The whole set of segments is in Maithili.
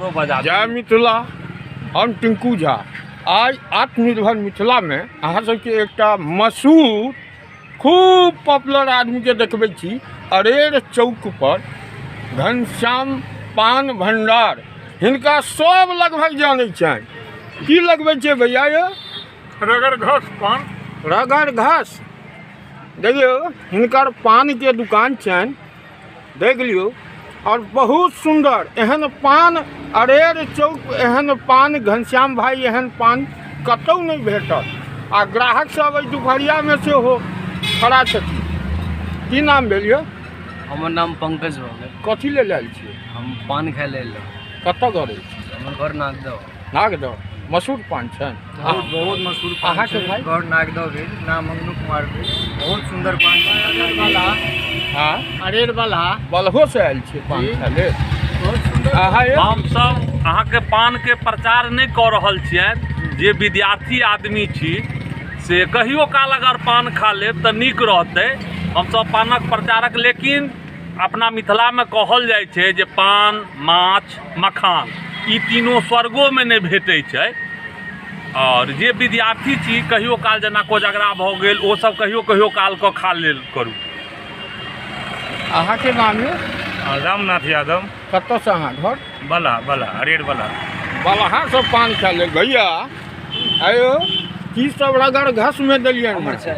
जय मिथिला। हम टिंकू झा आइ आत्मनिर्भर मिथिलामे अहाँ सबके एकटा मशहूर खूब पॉपुलर आदमीके देखबै छी। अरेर चौक पर घनश्याम पान भंडार, हिनका सब लगभग जानै छनि। की लगबै छियै भैया यौ? रगड़ घस पान। रगड़ घस। देखियौ हिनकर पानके दुकान छनि, देख लियौ। और बहुत सुंदर एहन पान अरेर चौक, एहन पान घनश्याम भाई एहन पान कतौ नहि भेटत। आ ग्राहक सब एहि दुपहरियामे सेहो खड़ा छथिन। की नाम भेल यौ? हमर नाम पंकज भऽ गेल। कथी लेल आयल छियै? हम पान खाय लेल एलहुँ। कतऽ घर अछि? हमर घर नागदह। नागदह मशहूर पान छनि। बहुत बहुत मशहूर पान अहाँके छै। भाई? घर नागदह भेल, नाम मंगनू कुमार भेल। बहुत सुन्दर पान छै। बलहा। हँ, अरेर बलहा। बलहो से आयल छियै पान जी। खाय लेल? बहुत सुन्दर। अहाँ यौ? हमसभ अहाँके पानके प्रचार नहि कऽ रहल छियनि। जे विद्यार्थी आदमी छी से कहियो काल अगर पान खा लेब तऽ नीक रहतै। हमसभ पानक प्रचारक, लेकिन अपना मिथिलामे कहल जाइ छै जे पान माछ मखान ई तीनो स्वर्गोमे नहि भेटै छै। आओर जे विद्यार्थी छी कहियो काल जेना कोजगरा भऽ गेल, ओ सब कहियो कहियो काल कऽ खा लेल करू। अहाँके नाम यौ? रामनाथ यादव। कतऽसँ अहाँ घर? बला बला अरेर बला। बलहा से पान खा लेल। भैया आयो की सब रगड़ घस में देलियनि हमर हँ? छै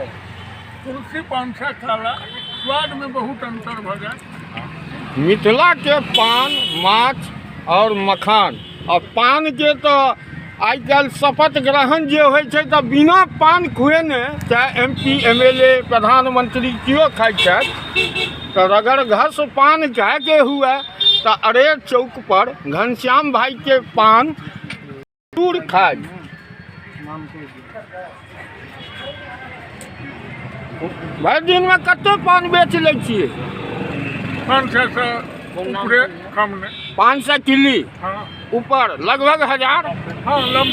तुलसी पान से खाला स्वाद में बहुत अंतर भऽ जायत। मिथिला के पान माछ और मखान, और पान के तऽ आइ काल्हि शपथ ग्रहण जे होइ छै तऽ बिना पान खुएने चाहे M P M L A प्रधानमंत्री केओ खाइ छथि। तऽ रगड़ घस पान खायके हुए तऽ अरेर चौक पर घनश्याम भाई के पान जरूर खाइ। भरि दिनमे कते पान बेच लै छियै? 500 से ऊपरे, कम नहि। 500 किली? हाँ। ऊपर लगभग 1000। हाँ, लम